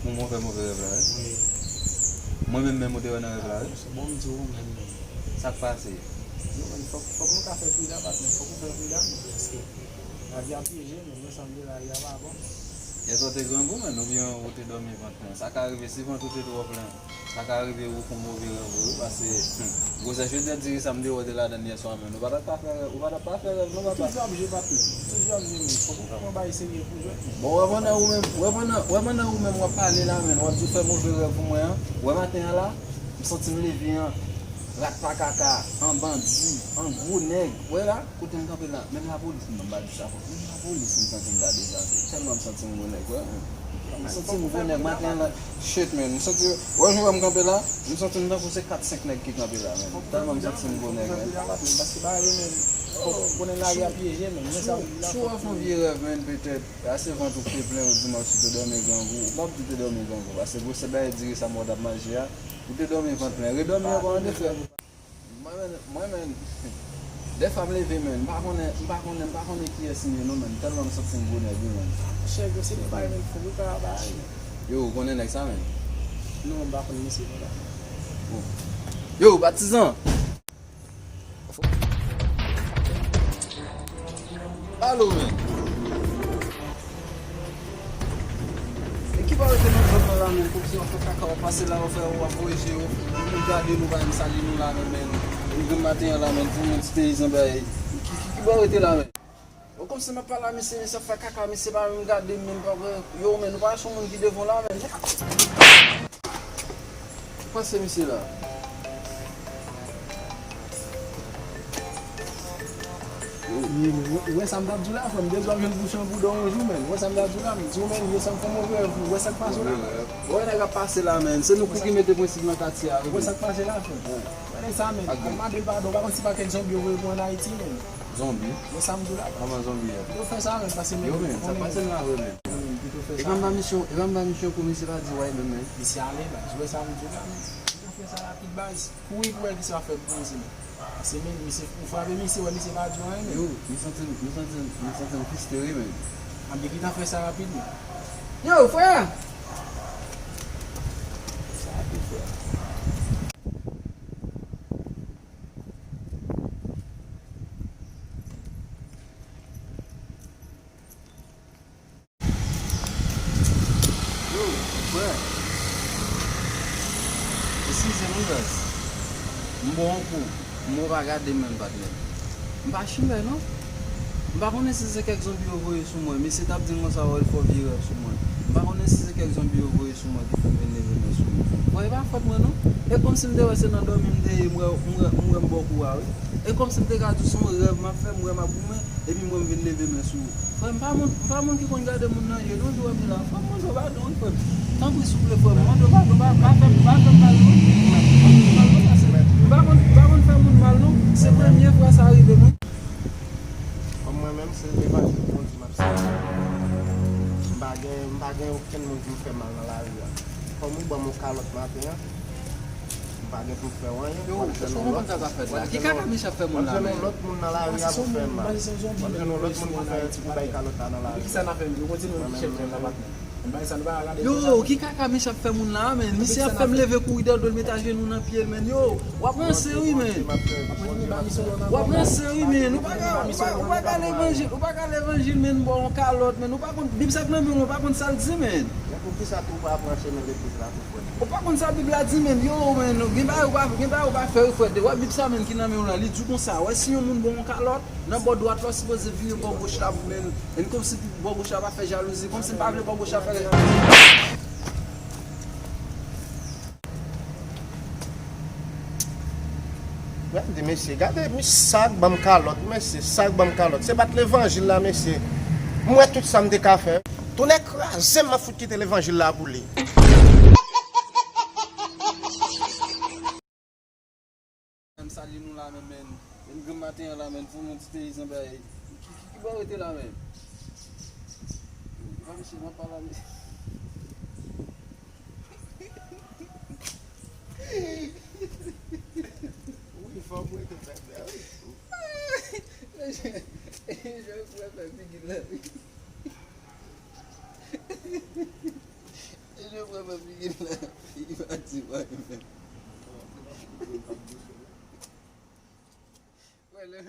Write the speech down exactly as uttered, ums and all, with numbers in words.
Ou mwen fè move rèv la, wi? Wi. Mwen menm menm ou te wè nan rèv la, wi? Se bon m di ou menm menm. Sa k pase? Yo, men fòk, fòk nou ka fè pridan, patnè. Fòk nou fè pridan, men paske lavi a pyeje, men mwen sanble lavi a pa bon. Yè swa w te grangou, men oubyen ou te dòmi vant plen. Sa ka rive, si vant ou te twò plen, sa ka rive ou fè yon move rèv, wi, paske, hmm, gwosès yo te diri sa m te wè w te ladann yè swa, men ou pa t ap ka fè rèv, ou pa t ap ka fè rèv, non, papa. Toujou ap jwe, patnè. Toujou ap jwe, men fòk ou fè yon bagay serye pou jwèt, men. Bon, wè pandan ou menm, wè pandan, wè pandan ou menm w ap pale la, men w ap di w fè move rèv pou mwen an. Wè maten an la, m santi m leve an rat pa kaka, an bandi, an gwo nèg. Wè la, kote m kanpe la, menm lapolis m, m pa di sa fò, menm lapolis m santi m ta degaje. Tèlman m santi m gwo nèg, wè, men. M santi m gwo nèg maten an la. Shit, man. M santi, wè jan m kanpe la, m santi m tankou se kat senk nèg ki kanpe la, man. Tèlman m santi m gwo nèg, man. Paske bagay yo, man, konnen lari a pyeje, man. Men sa, si w ap fè yon vye rèv, man, petèt, a se vant ou te plen, ou di m ou te dòmi grangou. Ou p ap di w te dòmi grangou, paske gwosè bagay diri sa m wè w t ap manje a, ou te dòmi vant plen. Redòmi ankò an de frè. Mwen menm, mwen menm, dèfwa m leve, men, m pa konnen, m pa konnen, m pa konnen kiyès m ye, non, men, tèlman m santi m gwo nèg, wi, men. Monchè, yo, se de bagay nèg fou, wi, pa bagay. Yo, ou konnen nèg sa, men? Non, m pa konn misye, non, la. Bon. Yo, patizan! Alo, men. E ki bò rete nan zòn nan la, men, kòmsi w ap fè kaka, w ap pase la, w ap fè, w ap voye je w, nou gade nou, pa menm salye nou la, men, men, nou grenn maten an la, men, pou yon ti peyizan, bay, ki, ki, ki bò rete la, men? Yo, kòmsi m ap pale a misye, misye ap fè kaka, misye pa menm gade m, menm pa wè, yo, men, nou pa wè se yon moun ki devan w la, men. Ou panse misye la? Ou wè sa m t ap di w la, frè m, depi w ap jwenn bouch an boudon yon jou, men. Ou wè sa m t ap di w la, men. Di w, men, yo, sa m fè move rèv, ou wè sa k pase w la? Ou wè nèg ap pase la, men. Se nou kou ki mete prensip nan katye a, wi. Ou wè sa k pase la, frè m? Wè nèg sa, men. Al mande l padon, ou pa konn si pa kèk zonbi yo voye pou ann Ayiti, men. Zonbi? Wè sa m di w la, frè m. Kòman zonbi a? Yo fè sa, men, pase, men. Yo, men, sa pase la, vre, men. Yo, men, pito fè sa. E pa m ba misyon, e pa m ba misyon kou misye pa di way, men, men. Misye ale, baz. Ou wè sa m di w la, men. Pito fè sa rapid, baz. Kouri pou wè ki sa w ap fè pou misye, men. Se men, misye, ou frape misye, wè misye pa di w anyen, men. Yo, m santi m, m santi m, m santi m fristre, wi, men. Anben, gentan fè sa rapidman. Yo, frè! Sa rapid, frè. Yo, frè. Eskize m wi, baz. M ba w yon kou. M wè w pa gade m menm, patnè. M pa chimè, non. M pa konnen si se kèk zonbi yo voye sou mwen. Mesye t ap di m konsa, wè, l fè w vye rèv sou mwen. M pa konnen si se kèk zonbi yo voye sou mwen ki fè m vin leve men sou ou. Frè, e pa fòt mwen, non. E kòmsi m te wè se nan dòmi m te ye, m wè, m wè, m wè m ba w kou a, wi. E kòmsi m te ka di w se yon rèv m ap fè, m wè m ap goumen. Epi mwen m vin leve men sou ou. Frè m, m pa moun, m pa moun ki konn gade moun nan je non, jan w wè m ye la. Frè m, mande w padon wi, frè m. Tanpri, souple, frè m, mande w padon, pa, pa fè m, pa fè m mal non. Pa fè m mal non, paske m pa konn, m pa konn fè moun mal non. Se premye fwa sa rive mwen. Kòm mwen menm, se levanjil Bondye m ap sèvi. M pa gen, m pa gen okenn moun pou m fè mal nan lari a. Kòm ou ban m yon kalòt maten an, m pa gen pou m fè w anyen. Yo, èske w konprann sa k ap fèt la? Ki kaka Mich ap fè moun la, men? W ap jwenn yon lòt moun nan lari a pou fè m mal. W ap jwenn yon lòt moun pou fè, pou bay kalòt la nan lari a. Yo, ki kaka Mich ap fè moun la, men? Misye ap fè m leve kouri dèyè do l, met ajenou nan pye l, men. Yo, w ap ranse wi, men. W ap ranse wi, men. Ou pa ka, ou pa, ou pa ka levanjil, ou pa ka levanjil, men, ba w yon kalòt, men. Ou pa konn, Bib sa k nan men w, ou pa konn sa l di, men. Men poukisa tou w pa pran chemen legliz la tou, frè m? Ou pa konn sa Bib la di menm, yo, men, gen bagay ou pa, gen bagay ou pa fè, wi, frè. Wè Bib sa menm ki nan men w la, li di w konsa, wè, si yon moun ba w yon kalòt, nan bò dwat la, w sipoze vire bò goch la pou men l. E kòmsi bò goch la pa fè jalouzi, kòmsi m pa vle bò goch la fè jalouzi. Gade mesye, gade mi sa k ban m kalòt, mesye, sa k ban m kalòt. Se pa t levanjil la, mesye. M wè tout sa m te ka fè. Tonnè kraze m, m ap fout kite levanjil la pou li. M salye nou la menm, men. Menm granm maten an la, men, pou yon ti peyizan bay. Ki, ki, ki bò rete la, men? Epa misye nan pa la, men. Wi, fò mwen te fè bè, wi. E jan, e jan pou fè figil la, wi. E jan pou Mwen vini la, li pa di mwen menm. Wè, lè,